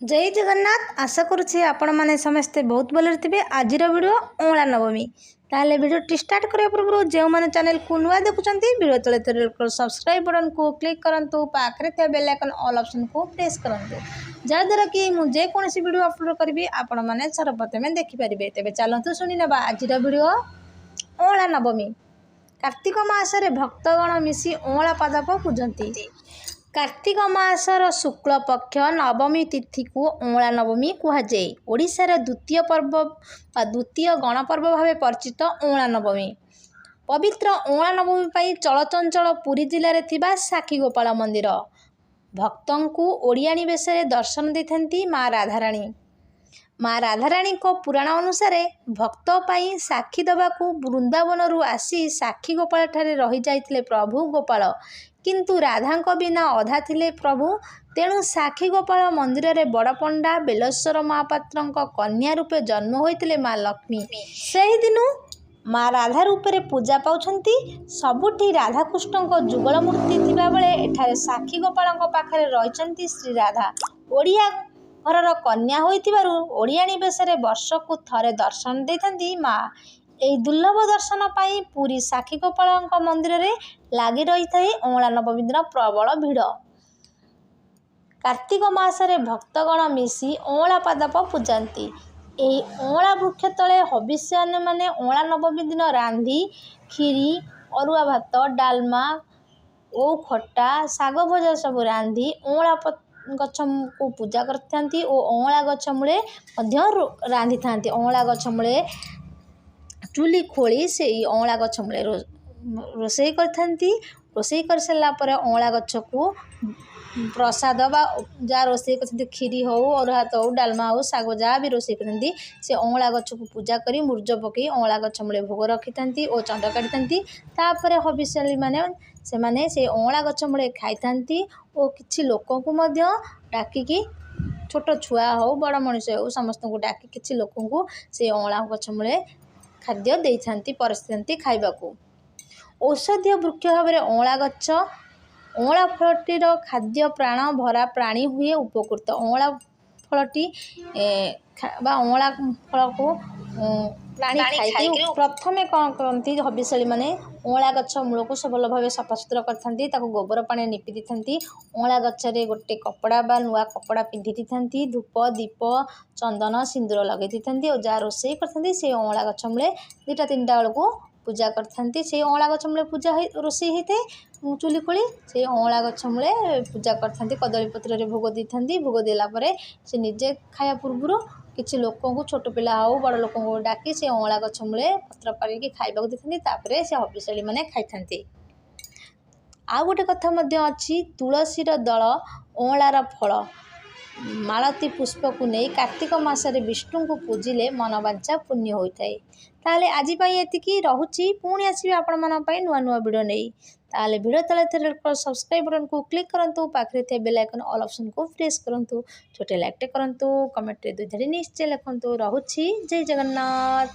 ଜୟ ଜଗନ୍ନାଥ। ଆଶା କରୁଛି ଆପଣମାନେ ସମସ୍ତେ ବହୁତ ଭଲରେ ଥିବେ। ଆଜିର ଭିଡ଼ିଓ ଅଁଳା ନବମୀ। ତାହେଲେ ଭିଡ଼ିଓଟି ଷ୍ଟାର୍ଟ କରିବା ପୂର୍ବରୁ ଯେଉଁମାନେ ଚ୍ୟାନେଲକୁ ନୂଆ ଦେଖୁଛନ୍ତି, ଭିଡ଼ିଓ ତଳେ ସବସ୍କ୍ରାଇବ୍ ବଟନ୍କୁ କ୍ଲିକ୍ କରନ୍ତୁ, ପାଖରେ ଥିବା ବେଲ୍ ଆଇକନ୍ ଅଲ୍ ଅପସନ୍କୁ ପ୍ରେସ୍ କରନ୍ତୁ, ଯାହାଦ୍ୱାରା କି ମୁଁ ଯେକୌଣସି ଭିଡ଼ିଓ ଅପଲୋଡ଼ କରିବି, ଆପଣମାନେ ସର୍ବପ୍ରଥମେ ଦେଖିପାରିବେ। ତେବେ ଚାଲନ୍ତୁ ଶୁଣିନେବା ଆଜିର ଭିଡ଼ିଓ ଅଁଳା ନବମୀ। କାର୍ତ୍ତିକ ମାସରେ ଭକ୍ତଗଣ ମିଶି ଅଁଳା ପାଦପ ପୂଜନ୍ତି। କାର୍ତ୍ତିକ ମାସର ଶୁକ୍ଳ ପକ୍ଷ ନବମୀ ତିଥିକୁ ଅଁଳା ନବମୀ କୁହାଯାଏ। ଓଡ଼ିଶାର ଦ୍ୱିତୀୟ ପର୍ବ ବା ଦ୍ୱିତୀୟ ଗଣପର୍ବ ଭାବେ ପରିଚିତ ଅଁଳା ନବମୀ। ପବିତ୍ର ଅଁଳା ନବମୀ ପାଇଁ ଚଳଚଞ୍ଚଳ ପୁରୀ ଜିଲ୍ଲାରେ ଥିବା ସାକ୍ଷୀଗୋପାଳ ମନ୍ଦିର। ଭକ୍ତଙ୍କୁ ଓଡ଼ିଆଣୀ ବେଶରେ ଦର୍ଶନ ଦେଇଥାନ୍ତି ମା ରାଧାରାଣୀ। ମା ରାଧାରାଣୀଙ୍କ ପୁରାଣ ଅନୁସାରେ, ଭକ୍ତ ପାଇଁ ସାକ୍ଷୀ ଦେବାକୁ ବୃନ୍ଦାବନରୁ ଆସି ସାକ୍ଷୀଗୋପାଳଠାରେ ରହିଯାଇଥିଲେ ପ୍ରଭୁ ଗୋପାଳ। କିନ୍ତୁ ରାଧାଙ୍କ ବିନା ଅଧା ଥିଲେ ପ୍ରଭୁ। ତେଣୁ ସାକ୍ଷୀଗୋପାଳ ମନ୍ଦିରରେ ବଡ଼ପଣ୍ଡା ବେଲେଶ୍ୱର ମହାପାତ୍ରଙ୍କ କନ୍ୟା ରୂପେ ଜନ୍ମ ହୋଇଥିଲେ ମା ଲକ୍ଷ୍ମୀ। ସେହିଦିନୁ ମା ରାଧା ରୂପରେ ପୂଜା ପାଉଛନ୍ତି। ସବୁଠି ରାଧାକୃଷ୍ଣଙ୍କ ଯୁଗଳ ମୂର୍ତ୍ତି ଥିବାବେଳେ ଏଠାରେ ସାକ୍ଷୀଗୋପାଳଙ୍କ ପାଖରେ ରହିଛନ୍ତି ଶ୍ରୀ ରାଧା। ଓଡ଼ିଆ ଘରର କନ୍ୟା ହୋଇଥିବାରୁ ଓଡ଼ିଆଣୀ ବେଶରେ ବର୍ଷକୁ ଥରେ ଦର୍ଶନ ଦେଇଥାନ୍ତି ମା। ଏହି ଦୁର୍ଲଭ ଦର୍ଶନ ପାଇଁ ପୁରୀ ସାକ୍ଷୀଗୋପାଳଙ୍କ ମନ୍ଦିରରେ ଲାଗି ରହିଥାଏ ଅଁଳା ନବମୀ ଦିନ ପ୍ରବଳ ଭିଡ଼। କାର୍ତ୍ତିକ ମାସରେ ଭକ୍ତଗଣ ମିଶି ଅଁଳା ପାଦପ ପୂଜନ୍ତି। ଏହି ଅଁଳା ବୃକ୍ଷ ତଳେ ହବିଷ୍ୟାଳିମାନେ ଅଁଳା ନବମୀ ଦିନ ରାନ୍ଧି କ୍ଷୀରି, ଅରୁଆ ଭାତ, ଡାଲମା, ଓଉ ଖଟା, ଶାଗ ଭଜା ସବୁ ରାନ୍ଧି ଅଁଳା ଗଛକୁ ପୂଜା କରିଥାନ୍ତି ଓ ଅଁଳା ଗଛ ମୂଳେ ମଧ୍ୟ ରାନ୍ଧିଥାନ୍ତି। ଅଁଳା ଗଛ ମୂଳେ ଚୁଲି ଖୋଳି ସେଇ ଅଁଳା ଗଛ ମୂଳେ ରୋଷେଇ କରିଥାନ୍ତି। ରୋଷେଇ କରିସାରିଲା ପରେ ଅଁଳା ଗଛକୁ ପ୍ରସାଦ ବା ଯାହା ରୋଷେଇ କରିଛନ୍ତି, କ୍ଷୀରି ହେଉ, ଅରୁଆ ଭାତ ହେଉ, ଡାଲମା ହେଉ, ଶାଗ ଯାହା ବି ରୋଷେଇ କରିଥାନ୍ତି, ସେ ଅଁଳା ଗଛକୁ ପୂଜା କରି ମୁରୁଜ ପକାଇ ଅଁଳା ଗଛ ମୂଳେ ଭୋଗ ରଖିଥାନ୍ତି ଓ ଚନ୍ଦ କାଢ଼ିଥାନ୍ତି। ତାପରେ ହବିଷ୍ୟାଳିମାନେ ସେମାନେ ସେ ଅଁଳା ଗଛ ମୂଳେ ଖାଇଥାନ୍ତି ଓ କିଛି ଲୋକଙ୍କୁ ମଧ୍ୟ ଡାକିକି, ଛୋଟ ଛୁଆ ହେଉ, ବଡ଼ ମଣିଷ ହେଉ, ସମସ୍ତଙ୍କୁ ଡାକି କିଛି ଲୋକଙ୍କୁ ସେ ଅଁଳା ଗଛ ମୂଳେ ଖାଦ୍ୟ ଦେଇଥାନ୍ତି, ପରସିଥାନ୍ତି ଖାଇବାକୁ। ଔଷଧୀୟ ବୃକ୍ଷ ଭାବରେ ଅଁଳା ଗଛ। ଅଁଳା ଫଳଟିର ଖାଦ୍ୟ ପ୍ରାଣ ଭରା ପ୍ରାଣୀ ହୁଏ ଉପକୃତ। ଅଁଳା ଫଳଟି ବା ଅଁଳା ଫଳକୁ ପ୍ରାଣୀ ଖାଇକି ପ୍ରଥମେ କ'ଣ କରନ୍ତି ହବିଷ୍ୟାଳିମାନେ? ଅଁଳା ଗଛ ମୂଳକୁ ସବୁ ଭଲ ଭାବେ ସଫାସୁତୁରା କରିଥାନ୍ତି, ତାକୁ ଗୋବର ପାଣିରେ ନିପି ଦେଇଥାନ୍ତି। ଅଁଳା ଗଛରେ ଗୋଟେ କପଡ଼ା ବା ନୂଆ କପଡ଼ା ପିନ୍ଧି ଦେଇଥାନ୍ତି। ଧୂପ, ଦୀପ, ଚନ୍ଦନ, ସିନ୍ଦୁର ଲଗାଇ ଦେଇଥାନ୍ତି ଓ ଯାହା ରୋଷେଇ କରିଥାନ୍ତି, ସେ ଅଁଳା ଗଛ ମୂଳେ 2ଟା 3ଟା ବେଳକୁ ପୂଜା କରିଥାନ୍ତି। ସେଇ ଅଁଳା ଗଛ ମୂଳେ ପୂଜା ହେଇ ରୋଷେଇ ହେଇଥାଏ ଚୁଲି ଖୋଳି। ସେଇ ଅଁଳା ଗଛ ମୂଳେ ପୂଜା କରିଥାନ୍ତି, କଦଳୀ ପତ୍ରରେ ଭୋଗ ଦେଇଥାନ୍ତି। ଭୋଗ ଦେଲା ପରେ ସେ ନିଜେ ଖାଇବା ପୂର୍ବରୁ କିଛି ଲୋକଙ୍କୁ, ଛୋଟ ପିଲା ହେଉ, ବଡ଼ ଲୋକଙ୍କୁ ଡାକି ସେ ଅଁଳା ଗଛ ମୂଳେ ପତ୍ର ପାରିକି ଖାଇବାକୁ ଦେଇଥାନ୍ତି। ତାପରେ ସେ ହବିଷ୍ୟାଳିମାନେ ଖାଇଥାନ୍ତି। ଆଉ ଗୋଟେ କଥା ମଧ୍ୟ ଅଛି। ତୁଳସୀର ଦଳ, ଅଁଳାର ଫଳ, ମାଳତୀ ପୁଷ୍ପକୁ ନେଇ କାର୍ତ୍ତିକ ମାସରେ ବିଷ୍ଣୁଙ୍କୁ ପୂଜିଲେ ମନବାଞ୍ଛା ପୂର୍ଣ୍ଣ ହୋଇଥାଏ। ତାହେଲେ ଆଜି ପାଇଁ ଏତିକି ରହୁଛି। ପୁଣି ଆସିବି ଆପଣମାନଙ୍କ ପାଇଁ ନୂଆ ନୂଆ ଭିଡ଼ିଓ ନେଇ। ତାହେଲେ ଭିଡ଼ିଓ ତଳେ ଥିବା ସବସ୍କ୍ରାଇବ୍ ବଟନ୍କୁ କ୍ଲିକ୍ କରନ୍ତୁ, ପାଖରେ ଥିବା ବେଲ୍ ଆଇକନ୍ ଅଲ୍ ଅପସନ୍କୁ ପ୍ରେସ୍ କରନ୍ତୁ, ଛୋଟ ଲାଇକ୍ଟେ କରନ୍ତୁ, କମେଣ୍ଟରେ ଦୁଇ ଧାଡ଼ି ନିଶ୍ଚୟ ଲେଖନ୍ତୁ। ରହୁଛି, ଜୟ ଜଗନ୍ନାଥ।